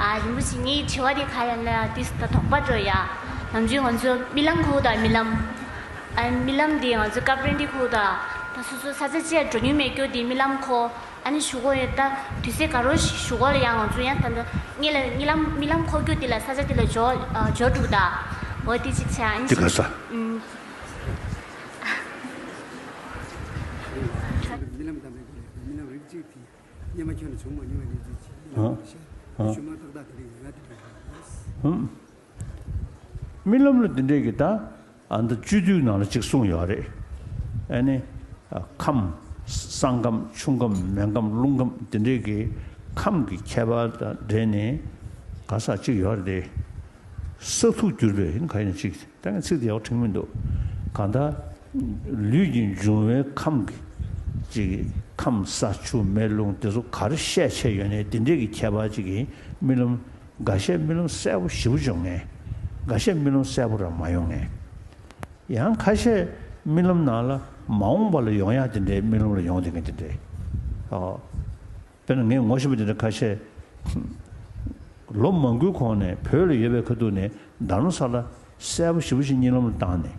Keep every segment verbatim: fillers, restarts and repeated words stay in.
ཨ། རིན་པོ་ཆེ། ངའི་དྲི་བ་དེ་ག་ཡིན་ལབ་ན། དུས་ད་དོགས་པ་འགྲོ་ཡ། ནམ་རྒྱུན་ང་ཚོ་རྨི་ལམ་ཁུག་དང་། རྨི་ལམ། ཨ། རྨི་ལམ་དེ་ང་ཚོ་སྐབས་རེ་འདི་ཁུག་དང་། ད་སོ་སོ་ས་ཆ་གཅིག་འགྲོ་མྱོང་མེད་རྒྱུ་དེ་རྨི་ལམ་ཁུག་ཨ་ནི་གཞུག་གུ་ཡང་ད་དུས་ཚོད་ག་རེ་ཞིག་གཞུག་གུ་ལ་ཡང་ང་ཚོ་ཡང་ད་ལྟ་རྨི་ལམ་རྨི་ལམ་ཁུག་རྒྱུ་དེ་ལ་ས་ཆ་དེ་ལ་འབྱོར། ཨ། འབྱོར་འགྲོ་གི་ད། འོ་དེ་གཅིག་བྱས། ཨ་ནི་དེ་ག་ས། ཨུམ། རྨི་ལམ་དང་མེད་པ་རེད། རྨི་ལམ་རིགས་གཅིག་དེ། སྔོན་མ་ཁྱོན་ནས་བྱུང་མ་མྱོང་བའི་གནས་ཚུལ་ཅིག་ཨ། ཨ། ཤུལ་མ་ཏག་ཏག་དེ་རིང་ཡོང་ཡ་དེ་འདྲ་ཡོད། ཨུམ། རྨི་ལམ་ལ་དེ་འདྲས་ཀྱི་ད། ཨ། ད་སྤྱོད་བསྡུས་ནང་ལ་ཅིག་གསུངས་ཡོད་རེད། ཨ་ནི། ཨ། ཁམས། ས་ཁམས། ཆུ་ཁམས། མེ་ཁམས། རླུང་ཁམས། དེ་འདྲས་ཀྱི་ཁམས་ཀྱི་ཁྱད་པར་དང་འབྲེལ་ནས་ག་ས་ཅིག་ཡོད་རེད་དེ། ས་ཐུག་གྱུར་པའི་ཡིན་ག་ཡིན་ཅིག་ད་ངས་ཚིག་དེ་ཡག་པོ་དྲན་གྱི་མི་འདུག་གང་ལྟར། ལུས་ཀྱི་འབྱུང་བའི་ཁམས་ཀྱི་ཅིག་ཁམས་ས་ཆུ་མེ་རླུང་དེ་ཚོ་ག་རེ་བཤད་བྱས་ཡོད་ནའི་དེ་འདྲས་ཀྱི་ཁྱད་པར་ཅིག་གིས་རྨི་ལམ། འགའ་ཤས་རྨི་ལམ་གསལ་པོ་ཞེ་པོ་ཅིག་ཡོང་མཁན། འགའ་ཤས་རྨི་ལམ་གསལ་པོ་རང་མ་ཡོང་མཁན། ཡང་ཁ་ཤས་རྨི་ལམ་ནང་ལ་མ་འོངས་པ་ལ་ཡོང་ཡག་དེ་འདྲའི་རྨི་ལམ་ལ་ཡོང་བསྡད་མཁན་དེ་འདྲའི། ཨོ། དཔེར་ན་ངས་ངོ་ཤེས་པ་དེ་འདྲ་ཁ་ཤས། ལོ་མང་པོའི་གོང་ནས་བོད་ལ་ཡོད་པའི་ཁ་ཐུག་ནས་རྡ་རམ་ས་ལ་གསལ་པོ་ཞེ་པོ་ཞིག་གཉིད་ལམ་ལ་བཏང་ནས།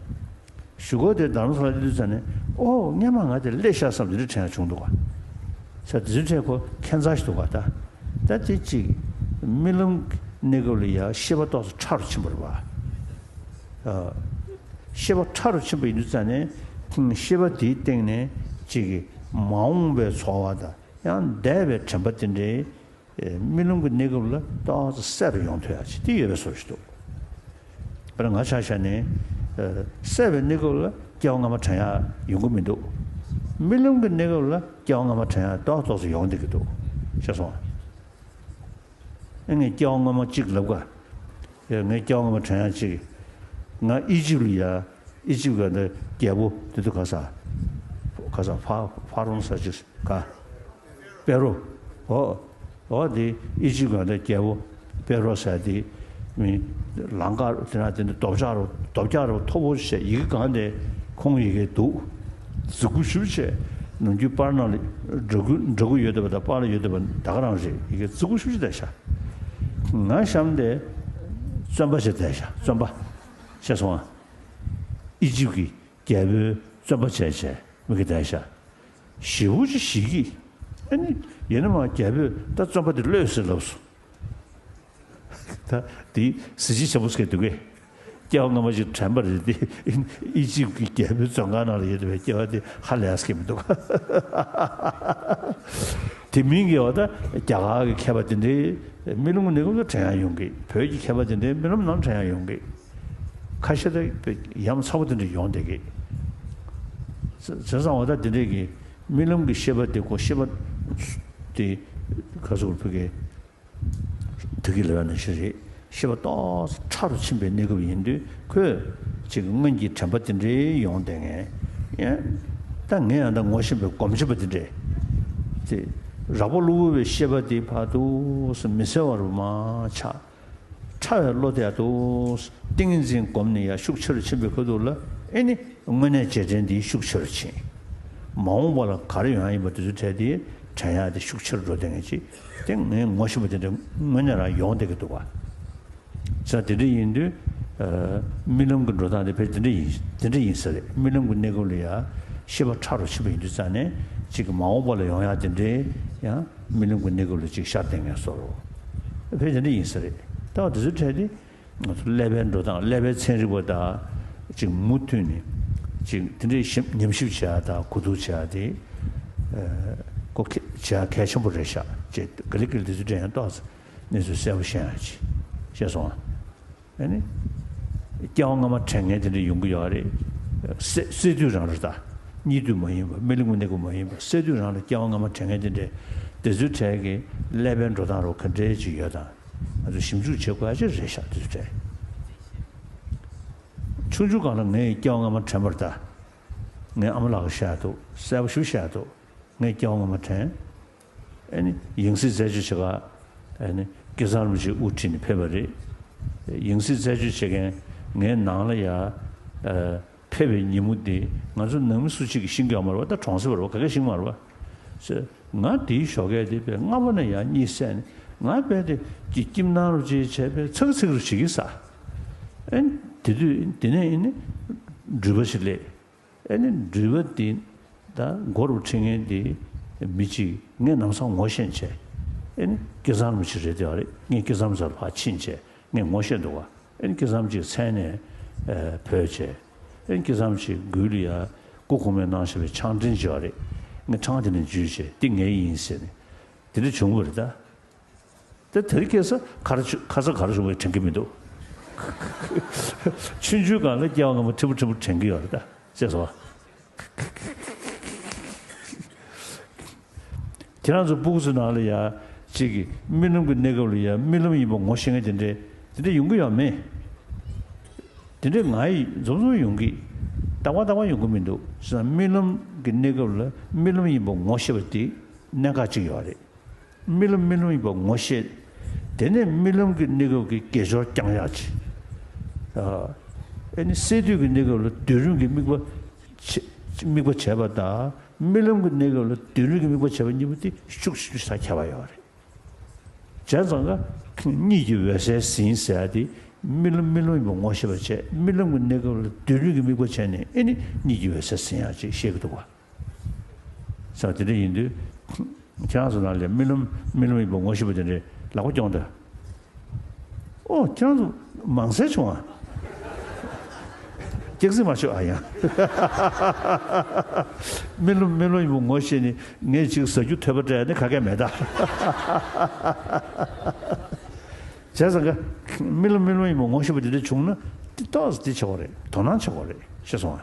གཞུག་གུ་དེ་རྡ་རམ་ས་ལ་སླེབས་དུས་ཙམ་ནས། ཨོ། སྔོན་མ་ང་དེ་སླེབས་ཤག་བསམ་དེ་འདྲ་དྲན་ཡག་བྱུང་འདུག་ག་ས་དེ་ཚོའི་གྲས་ཁོ་ཁྱད་མཚར་ཞིག་འདུག་ག་ད། ད་དེ་གཅིག་རྨི་ལམ་གྱི་གནས་སྐབས་ལ་ཡ་ཤེས་པ་ཏོག་ཙམ་ཕྲ་རུ་ཕྱིན་པ་རེད་པ། ཨ། ཤེས་པ་ཕྲ་རུ་ཕྱིན་པ་ཡིན་དུས་ཙམ་ནས། ཤེས་པ་དེའི་སྟེང་ནས་གཅིག་གི་མ་འོངས་པའི་ཚོར་བ་དང་། ཡང་འདས་པའི་དྲན་པ་དེ་འདྲའི། ཨེ། རྨི་ལམ་གྱི་གནས་སྐབས་ལ་ཏོག་ཙམ་གསལ་རུ་ཡོང་ཐུབ་ཡག་ཅིག་དེ་ཡོད་པའི་བཟོ་ཞིག་འདུག་དཔེར་ན་ང་ཆ་བཞག་ནས། ཨེ། སད་པའི་གནས་སྐབས་ལ་སྐྱེ་བ་སྔ་མ་དྲན་ཡག་ཡོང་གི་མི་འདུག་རྨི་ལམ་གྱི་གནས་སྐབས་ལ་སྐྱེ་བ་སྔ་མ་དྲན་ཡག་ཏོག་ཏོག་ཙམ་ཡོང་བསྡད་ཀྱི་འདུག་ཤེས་སོང་ཨ། ངས་སྐྱེ་བ་སྔ་མ་གཅིག་ལབ་ག་ཡ། ངས་སྐྱེ་བ་སྔ་མ་དྲན་ཡག་ཅིག་ང་ཨི་ཇིབ་ལ་ཡ། ཨི་ཇིབ་ག་འདི་རྒྱལ་པོ་དེ་དུས་ག་ས། ག་ས། ཕ་ཕ་རོན་ཟེར་ཅིག་ག་པེ་རོ། འོ། འོ་དེ་ཨི་ཇིབ་ག་འདི་རྒྱལ་པོ་པེ་རོ་ཟེར་དེ། མི་ལང་ཀ་དེ་ན་དེ་འདི་རྡོ་བཀྱག་རུ་རྡོ་བཀྱག་རུ་མཐོ་པོ་བྱས། ཡི་གེ་གང་དེ་ཁོང་ཡི་གེ་འདུག་རྫིག་པོ་ཞེ་པོ་བྱས། ནམ་རྒྱུན་པར་ནང་ལ་འདྲ་སྐུ་འདྲ་སྐུ་ཡོད་བསྡད་པ་དང་པར་ལ་ཡོད་བསྡད་པ་ད་ག་རང་རེད། ཡི་གེ་རྫིག་པོ་ཞེ་པོ་ཅིག་བསྡད་ཤག་ང་གཤམ་དེ་བཙོན་པ་བྱས་བསྡད་ཤག་བཙོན་པ། ཤེས་སོང་ཨ། ཨི་ཇིབ་ཀྱི་རྒྱལ་པོའི་བཙོན་པ་བྱས་བྱས་མི་གི་བསྡད་ཤག་ཞེ་པོ་ཅིག་ཞིག་གིས། ཨ་ནི་ཡིན་ན་མ་རྒྱལ་པོས་ད་བཙོན་པ་དེ་གློད་ཟེར་ལབ་སོང་། ད་དེ་གཟི་བརྗིད་ཆེན་པོ་སྐད་འདུག་གས། སྐྱེ་བ་སྔ་མ་ཅིག་དྲན་པ་རེད་དེ། ཨི་ཇིབ་ཀྱི་རྒྱལ་པོའི་བཙོན་ཁང་ནང་ལ་ཡོད་པའི་སྐྱེ་བ་དེ་ཧ་ལས་སྐད་མི་འདུག་དེ་མིན་གྱི་འོ་ད་རྒྱ་གར་གྱི་མཁས་པ་དེ་འདྲའི་རྨི་ལམ་གྱི་གནས་སྐབས་ལ་དྲན་ཡག་ཡོང་གི། བོད་ཀྱི་མཁས་པ་དེ་འདྲའི་རྨི་ལམ་ནང་དྲན་ཡག་ཡོང་གི། ཁ་ཤས་ད་ཡ་མཚར་པོ་དེ་འདྲ་ཡོང་བསྡད་ཀྱི། བྱས་ཙང་འོ་ད་དེ་འདྲས་ཀྱི་རྨི་ལམ་གྱི་ཤེས་པ་དེ་ཁོ་ཤེས་པ་དེ་ག་ཚོད་ཕུག་གི། དེ་གི་ལ་ཡོད་ན་ཤེས་རེད། ཤེས་པ་ཏོག་ཙམ་ཕྲ་རུ་ཕྱིན་པའི་གནས་སྐབས་ཡིན་དུས་ཁོས་ཅིག་སྔོན་གྱི་དྲན་པ་དེ་འདྲའི་ཡོང་བསྡད་མཁན། ཡང་ད་ངས་ཡང་ད་ངོ་ཤེས་པའི་སྒོམ་ཆེན་པ་དེ་འདྲས། དེ་རགས་པ་གློ་བུར་བའི་ཤེས་པ་དེ་ཕར་ཏོག་ཙམ་མི་གསལ་བ་རུ་མར་ཆགས། ཕྲ་བའི་བློ་དེ་ཡང་དུ་ཏིང་ངེ་འཛིན་སྒོམ་ནས་ཡང་ཤུགས་ཆེ་རུ་ཕྱིན་པའི་ཁ་ཐུག་ལ། ཨེ་ནི་དངོས་གནས་རྗེས་དྲན་འདི་ཤུགས་ཆེ་རུ་ཕྱིན། མ་འོངས་པ་ལ་ག་རེ་ཡོང་ཡ་ཡིན་པ་དེ་ཚོ་དྲན་ཏེ་དྲན་ཡག་དེ་ཤུགས་ཆེ་རུ་འགྲོ་བསྡད་མཁན་ཅིག་དེ་ངས་ངོ་ཤེས་པ་དེ་འདྲ་དངོས་གནས་རང་ཡོང་བསྡད་ཀྱི་འདུག་བ། ས་དེ་འདྲ་ཡིན་དུས། ཨ། རྨི་ལམ་གྱི་འགྲོ་སྟངས་དེ་ཕལ་དེ་འདྲ་ཡིན་དེ་འདྲ་ཡིན་ས་རེད། རྨི་ལམ་གྱི་གནས་སྐབས་ལ་ཡང་ཤེས་པ་ཕྲ་རུ་ཕྱིན་པ་ཡིན་དུས་ཙང་ནས་ཅིག་གི་མ་འོངས་པ་ལ་ཡོང་ཡག་དེ་འདྲའི་ཡང་རྨི་ལམ་གྱི་གནས་སྐབས་ལ་ཅིག་ཤར་བསྡད་མཁན་བཟོ་འདྲ་བོ་ཕལ་དེ་འདྲ་ཡིན་ས་རེད། ད་བ་དེ་ཚོའི་གྲས་དེ་ང་ཚོ་ཀླད་པའི་འགྲོ་སྟངས་ཀླད་པའི་ཚན་རིག་པ་དང་ཅིག་མུ་མཐུད་ནས་ཅིག་དེ་འདྲའི་ཞིབ་ཉམས་ཞིབ་བྱེད་ཡག་དང་གོ་བསྡུར་བྱེད་ཡག་དེ། ཨ། གོ་གལ་བྱེད་ཡག་གལ་ཆེན་པོ་རེད་ཤག་ཅེས་ག་ལེ་ག་ལེ་དེ་ཚོའི་གྲས་ཡང་ཏོག་ཙམ་གནས་ཚུལ་གསལ་པོ་ཤེས་ཡག་ཅིག་ཤེས་སོང་ཨ། ཨ་ནི། སྐྱེ་བ་སྔ་མ་དྲན་མཁན་དེ་འདྲ་ཡོང་གི་ཡོད་རེད། སད་སད་དུས་རང་རེད་ད། གཉིད་དུས་མ་ཡིན་པ། རྨི་ལམ་གྱི་གནས་སྐབས་མ་ཡིན་པ། སད་དུས་རང་ལ་སྐྱེ་བ་སྔ་མ་དྲན་མཁན་དེ་འདྲས། དེ་ཚོའི་གྲས་ཀྱི་ཀླད་པའི་འགྲོ་སྟངས་རོ་ག་འདྲས་ཅིག་ཡོད་དང་། ང་ཚོས་ཞིབ་འཇུག་བྱེད་དགོས་ཡ་ཅིག་རེད་ཤག་དེ་ཚོའི་གྲས། ཆུང་ཆུང་སྒང་ལ་ངས་སྐྱེ་བ་སྔ་མ་དྲན་པ་རེད་ད། ངའི་ཨ་མ་ལགས་ཀྱིས་བཤད་འདུག་གསལ་པོ་ཞེ་པོ་བཤད་འདུག་ངས་སྐྱེ་བ་སྔ་མ་དྲན། ཨ་ནི་ཡང་སྲིད་རྩད་གཅོད་བྱེད་ག་ཨ་ནི་སྐལ་བཟང་རིན་པོ་ཆེ་དབུ་ཁྲིད་ནས་ཕེབས་པ་རེད། ཡང་སྲིད་རྩད་གཅོད་བྱེད་མཁན་ངའི་ནང་ལ་ཡ། ཨ། ཕེབས་པའི་ཉིན་མོ་དེ་ང་ཚོ་ནང་མི་སུ་གཅིག་གིས་ཤེས་ཀྱི་ཡོད་མ་རེད་པ། ད་གྲོང་གསེབ་རེད་པ། ག་གེ་ཤེས་ཀྱི་མ་རེད་པ། ང་དེའི་ཞོགས་ཀས་དེ་དཔེ་སྔ་པོ་ནས་ཡ་གཉིད་སད་ནས། ང་རྦད་དེ་ཀྱི་ཁྱིམ་ནང་རུ་ཅིག་བྱས་པས་ཚག་ཚིག་རུ་བྱེད་ཀྱི་ས། ཨེ་དེ་དུས་དེ་ནས་ཨེ་ནི་འགྲུལ་པ་ཞིག་སླེབས། ཨེ་ནི་འགྲུལ་པ་དེ་ད་མགོ་རུ་ཁྲིད་མཁན་དེ་མི་གཅིག་ངས་ནམ་སང་ངོ་ཤེས་བྱས། ཨེ་ནི་སྐལ་བཟང་རིན་པོ་ཆེ་རེད་དེ་བ་རེད། ངས་སྐལ་བཟང་རྩར་ཕར་ཕྱིན་བྱས་ངས་ངོ་ཤེས་འདུག་བ། ཨེ་ནི་སྐལ་བཟང་གཅིག་མཚན་ནས་ཨེ་བོས་བྱས། ཨེ་ནི་སྐལ་བཟང་གཅིག་མགུལ་ལ་ཡ་སྐུ་གོང་མའི་གནང་བཞིན་པའི་ཆང་ཕྲེང་ཅིག་ཡོད་རེད། ངས་ཆང་དེ་ནས་འཇུས་བྱས་འདི་ངའི་ཡིན་ཟེར་ནས་དེ་འདྲ་བྱུང་བ་རེད་ད། དེ་དེ་རིང་ཁ་སང་ག་རེ་བྱུང་ཁ་སང་ག་རེ་བྱུང་བའི་དྲན་གྱི་མི་འདུག་ཆུང་ཆུང་སྒང་ལ་སྐྱེ་བ་སྔ་མ་ཕྲན་བུ་ཕྲན་བུ་དྲན་གྱི་ཡོད་རེད་ད། ཤེས་སོང་། ཁྱེད་རང་ཚོ་སྤུ་གུ་ཚོའི་ནང་ལ་ཡ་གཅིག་གིས་རྨི་ལམ་གྱི་གནས་སྐབས་ལ་ཡ་རྨི་ལམ་ཡིན་པ་ངོ་ཤེས་མཁན་དེ་འདྲས་དེ་འདྲས་ཡོང་གི་ཡོད་མེད། དེ་འདྲས་ང་ཡི་འཛོམས་འཛོམས་ཡོང་གི། རྟག་པར་རྟག་པར་ཡོང་གི་མི་འདུག་ཟེར་ན་རྨི་ལམ་གྱི་གནས་སྐབས་ལ་རྨི་ལམ་ཡིན་པ་ངོ་ཤེས་པ་དེ་གནད་འགག་ཅིག་ཡོད་རེད། རྨི་ལམ་རྨི་ལམ་ཡིན་པ་ངོ་ཤེས། དེ་ནས་རྨི་ལམ་གྱི་གནས་སྐབས་ཀྱི་དགེ་སྦྱོར་བསྐྱང་ཡག་ཅིག་ཨ་ཨེ་ནི་སད་དུས་ཀྱི་གནས་སྐབས་ལ་སྡོད་རུང་གི་དམིགས་པ་བྱེད་དམིགས་པ་བྱས་པ་དང་རྨི་ལམ་གྱི་གནས་སྐབས་ལ་སྡོད་རུང་གི་དམིགས་པ་བྱས་པ་གཉིས་པོ་དེ་ཤུགས་ཆེ་ཤོས་ས་ཁྱད་པར་ཡོད་རེད། བྱས་ཙང་ཀ་གཉིད་ཀྱི་འོད་གསལ་ཟིན་ཟེར་ཡ་དེ་རྨི་ལམ་རྨི་ལམ་ཡིན་པ་ངོ་ཤེས་པ་བྱས་རྨི་ལམ་གྱི་གནས་སྐབས་ལ་སྡོད་རུང་གི་དམིགས་པ་བྱས་ནས་ཨེ་ནི་གཉིད་ཀྱི་འོད་གསལ་ཟིན་ཡག་ཅིག་བཤད་ཀྱི་འདུག་བ། ས་དེ་འདྲ་ཡིན་དུས། ཁྱེད་རང་ཚོ་ནང་ལ་རྨི་ལམ་རྨི་ལམ་ཡིན་པ་ངོ་ཤེས་པ་དེ་འདྲས་ལག་པ་རྐྱོང་དང་། ཨོ་ཁྱེད་རང་ཚོ་མང་སེ་བྱུང་ཨ། སྐྱག་རྫུན་མ་ཤོད་ཨ་ཡང་། རྨི་ལམ་རྨི་ལམ་ཡིན་པ་ངོ་ཤེས་ནས་ངས་ཅིག་ཟ་རྒྱུ་ཐོད་པ་སྤྲད་ནས་ག་གེ་མེད་ད། བྱས་ཙང་ཀ་རྨི་ལམ་རྨི་ལམ་ཡིན་པ་ངོ་ཤེས་པ་དེ་འདྲ་བྱུང་ན་དེ་ཏོག་ཙམ་དེ་ཆེ་བ་རེད། དོ་སྣང་ཆེ་བ་རེད་ཤེས་སོང་ཨ།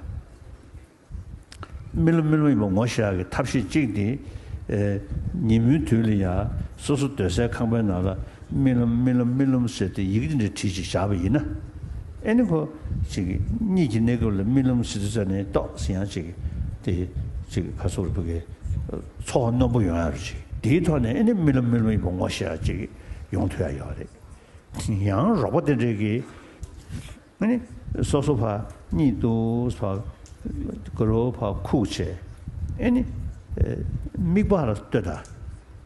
རྨི་ལམ་རྨི་ལམ་ཡིན་པ་ངོ་ཤེས་ཡག་གི་ཐབས་ཤེས་གཅིག་དེ། ཨེ། ཉིན་མོའི་དུས་ལ་ཡ་སོ་སོ་སྡོད་སའི་ཁང་པའི་ནང་ལ་རྨི་ལམ་རྨི་ལམ་རྨི་ལམ་ཟེར་ཏེ་ཡི་གེ་འདི་འདྲ་བྲིས་ཅིག་བཞག་པ་ཡིན་ན། ཨེ་ནི་ཁོ་ཅིག་གཉིད་ཀྱི་གནས་སྐབས་ལ་རྨི་ལམ་ཟེར་དུས་ཙ་ནས་ཏོག་ཟེར་ཡང་ཅིག་དེ་ཅིག་ག་སོགས་རུ་ཕུག་གི་ཚོར་བ་རྣོན་པོ་ཡོང་ཡག་རེད་ཅིག་དེའི་ཐོག་ནས་ཨེ་ནི་རྨི་ལམ་རྨི་ལམ་ཡིན་པ་ངོ་ཤེས་ཡག་ཅིག་ཡོང་ཐུབ་ཡག་ཡོད་རེད། ཡང་རོགས་པ་དེ་འདྲས་ཀྱིས། ཨ་ནི། སོ་སོ་ཕར་གཉིད་འདུག་ཕར། དགུ་རོ་ཕར་ཁུག་བྱས། ཨ་ནི། ཨེ། མིག་པགས་ལ་ལྟོས་དང་།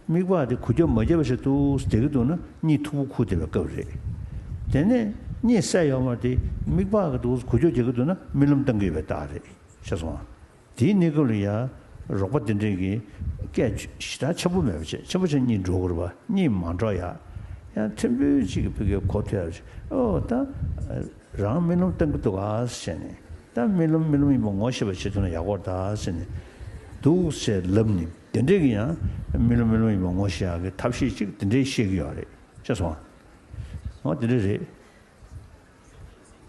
མིག་པགས་དེ་འགུལ་སྐྱོད་མ་བརྒྱབ་པ་ཞིག་འདུག་བསྡད་ཀྱི་འདུག་ན་གཉིད་མཐུག་པོ་ཁུག་བསྡད་པའི་སྐབས་རེད། དེ་ནས་གཉིད་སད་ཡོད་མ་རེད་དེ་མིག་པགས་ཀྱི་འདུག་འགུལ་སྐྱོད་རྒྱག་གི་འདུག་ན་རྨི་ལམ་བཏང་གི་ཡོད་པའི་རྟགས་རེད་ཤེས་སོང་ཨ། དེའི་གནས་སྐབས་ལ་ཡང་རོགས་པ་དེ་འདྲས་ཀྱིས་སྐད་ཞེ་དྲག་ཆེན་པོ་མེད་པ་བྱས་ཆེན་པོ་བྱས་གཉིད་འགྲོ་དགོས་རེད་པ། གཉིད་མ་འགྲོ་ཡག་ཡང་ཐེར་འབུད་ཅིག་གི་ཕ་གིའི་གོ་ཐོས་ཡག་ཨོ་ད་རང་རྨི་ལམ་བཏང་གི་འདུག་ག་ཟེར་ནས་ད་རྨི་ལམ་རྨི་ལམ་ཡིན་པ་ངོ་ཤེས་པ་བྱེད་ཐུབ་ན་ཡག་པོ་རེད་ད་ཟེར་ནས་འདུག་ཟེར་ལབ་ནས་དེ་འདྲས་ཀྱི་ཡང་རྨི་ལམ་རྨི་ལམ་ཡིན་པ་ངོ་ཤེས་ཡག་གི་ཐབས་ཤེས་ཅིག་དེ་འདྲས་བཤད་ཀྱི་ཡོད་རེད་ཤེས་སོང་ཨ། འོ་དེ་འདྲས་རེད།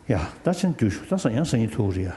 ཡ། ད་ཕྱིན་རྒྱུ་ཞུ་ད་ས་ཡང་སང་ཉིན་ཐུག་རེད་ཡ།